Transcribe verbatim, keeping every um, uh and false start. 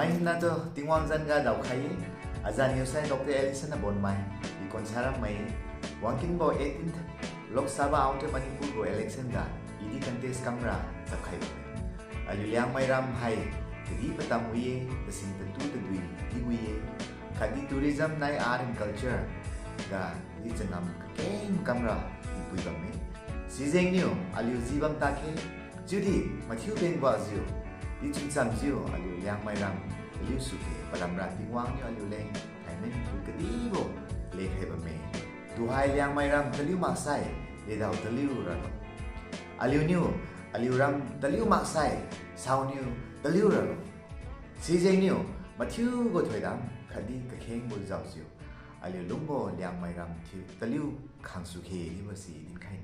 Mai hinatu Tingwang zan ga daokhai-e. Azanniu sai Doctor Ellison Abonmai, i konsa rammai, wangkinbo eighteenth Lok Sabha Outer Manipur gu election ga idi contest kamra chapkhai bamme. Aliu Liangmai ram hai, tadi patam wi-e, tasing tatu tadui di wi-e, khatdi tourism nai art and culture ga di changam kakeng kamra di pui bamme. Sijengniu aliu jibam takhe, chiudi mathiu bengbajiu, di chuncham jiu aliu Liangmai ram taliu sukhe, palamra Tingwang niu aliuleng thainai pui kadibo lekhai bamme. Tuhai Liangmai ram taliu maksai, ledao taliu ralo. Aliuniu, aliu ram taliu maksai, saoniu taliu ralo. Sijengniu, mathiubo thoidam khatdi kakhengbo jaojiu, aliu lungbo Liangmai ram thiu taliu khangsu khe chiubo si dinkhai